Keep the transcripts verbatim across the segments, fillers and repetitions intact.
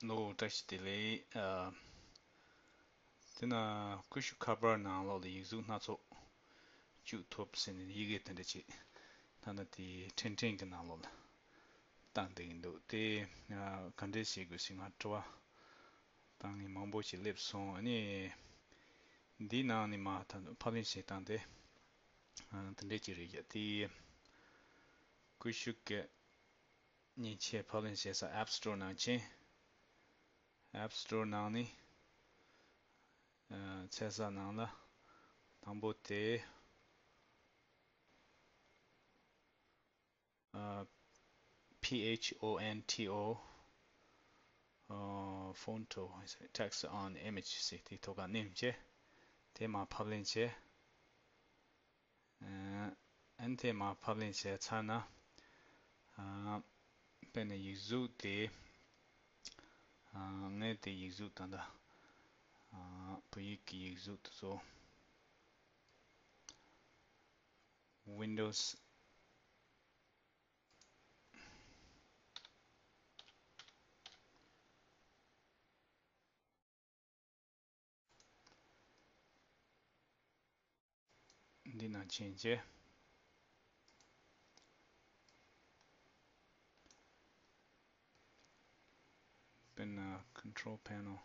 ལོ། བཀྲ་ཤིས་བདེ་ལེགས། ཨ། དེ་ན་ཀུ་ཤུ་ཁ་པར་ནང་ལོགས་ལ་ཡིག་གཟུགས་སྣ་ཚོགས་བཅུག་ཐུབ་ཟེར་ནས་ཡི་གེ་དེ་འདྲ་ཅིག་ད་ལྟ་དེ་ཕྲན་ཕྲན་གྱི་ནང་ལོགས་ལ་བཏང་བསྡད་ཀྱི་འདུག་དེ་ཨ་ག་འདྲས་བྱེད་དགོས་ཟེར་ང་དྲི་བ་བཏང་མཁན་མང་པོ་ཞིག་སླེབས་སོང་། ཨ་ནི་འདིའི་ནང་ནས་མར་ད་ཕབ་ལེན་བྱེད་སྟངས་དེ་ཨ་དེ་འདྲས་ཅིག་རེད་ཡ། དེ་ཀུ་ཤུ་གི་མཉེན་ཆས་ཕབ་ལེན་བྱེད་ས་App Store ནང་ཕྱིན། App Store ནང་ནས་ཨ་འཚོལ་ས་ནང་ལ་དང་པོ་དེ་ཨ་P H O N T O ཨ་Phonto Text on Image ཟེར་དེའི་ཐོག་ཁ་མནན་བྱས། དེ་མར་ཕབ་ལེན་བྱས། ཨ་ཨན་དེ་མར་ཕབ་ལེན་བྱས་ཚར་ན། ཨ་དཔེར་ན་ཡིག་གཟུགས་དེ། ཨ་ངས་དེ་ཡིག་གཟུགས་ད་ལྟ། ཨ་བོད་ཡིག་གི་ཡིག་གཟུགས་དེ་ཚོ། Windows འདི་ནང་ཕྱིན་བྱས། དཔེར་ན་Control Panel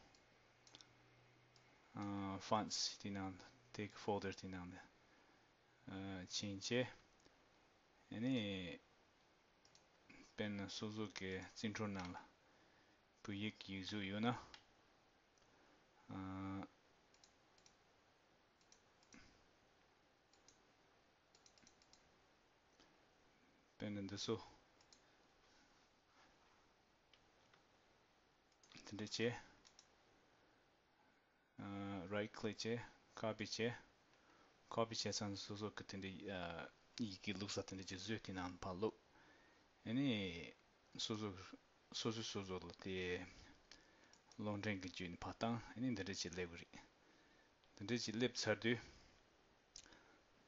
ཨ་Fonts དེ་ནང་དེ་གི་Folder དེ་ནང་ཨ་ཕྱིན་བྱས། ཨ་ནི་དཔེར་ན་སོ་སོ་གི་རྩིས་འཕྲུལ་ནང་ལ་བོད་ཡིག་ཡིག་གཟུགས་ཡོད་ན། ཨ། དཔེར་ན་འདི་ཚོ། དེ་འདྲ་བྱས། ཨ། Right click བྱས། Copy བྱས། Copy བྱས་ཙང་སོ་སོ་གི་དེ་འདྲ། ཨ། ཡི་གེ་བླུགས་ས་དེ་འདྲ་ཅིག་བཟོས་དེ་ནང་ཕར་བླུགས། ཨ་ནི། སོ་སོ། སོ་སོ་སོ་སོ་ལ་དེ། གློག་འཕྲིན་གྱི་བརྒྱུད་ནས་ཕར་བཏང་། ཨ་ནི་འདི་འདྲ་ཅིག་སླེབས་ཀྱི་རེད། འདི་འདྲ་ཅིག་སླེབས་ཚར་དུས།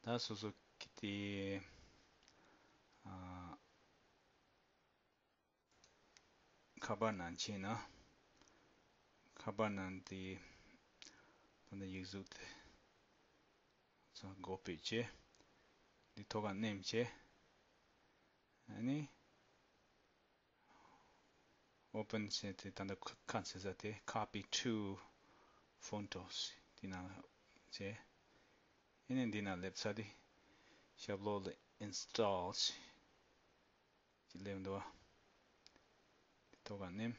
ད་སོ་སོ་གི་དེ། ཨ། ཁ་པར་ནང་ཕྱིན་ན། ཁ་པར་ནང་དེ། ད་ནི་ཡིག་གཟུགས་དེ། ཚང་སྒོ་ཕྱེ་བྱས། འདི་ཐོག་ཁ་མནན་བྱས། ཨ་ནི། Open བྱས་ཏེ་ད་ལྟ་ཁ་ཁ་འཚོལ་ས་དེ་Copy to Fontos དེ་ནང་བྱས། ཨ་ནི་འདི་ནང་སླེབས་ཚར་དུས། ཞབས་ལོགས་ལ་Install ཅིག་སླེབས་འདུག་བ། དེ་ཐོག་ཁ་མནན།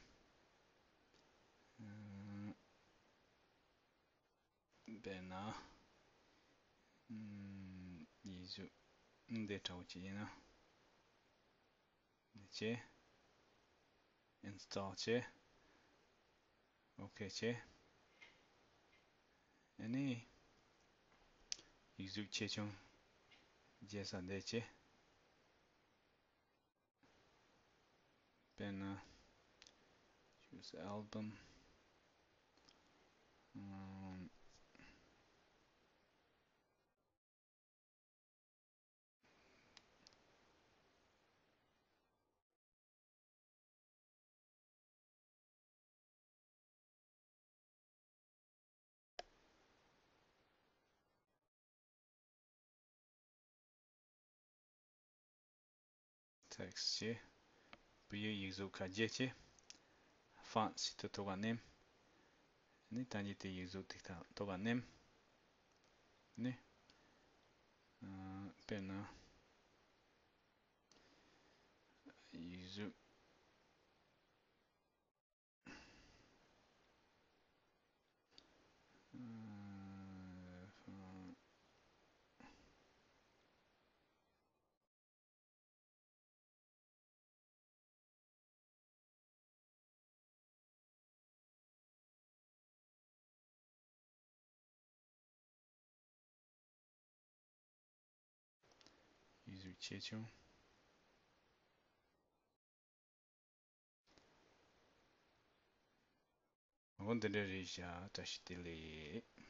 ཨ། དཔེར་ན། ཨམ། ཡིག་གཟུགས་འདི་འདྲ་བོ་ཅིག་ཡིན་ན། འདི་བྱས། Install བྱས། OK བྱས། ཨ་ནི། ཡིག་གཟུགས་ཆེ་ཆུང་བརྗེ་ས་འདི་བྱས། དཔེར་ན། Choose album. ཨམ། Text བྱས། བོད་ཡིག་ཡིག་གཟུགས་ཁ་བརྒྱད་བྱས། Fonts ཟེར་དུས་ཐོག་ཁ་མནན། ནི་ད་ནི་དེ་ཡིག་གཟུགས་ཏིག་ཏག་ཐོག་ཁ་མནན། ནི། ཨ། དཔེར་ན། ཡིག་གཟུགས། ཡིག་གཟུགས་ཆེ་ཆུང་། འོ་འདི་འདྲ་རེད་བཞག་བཀྲ་ཤིས་བདེ་ལེགས།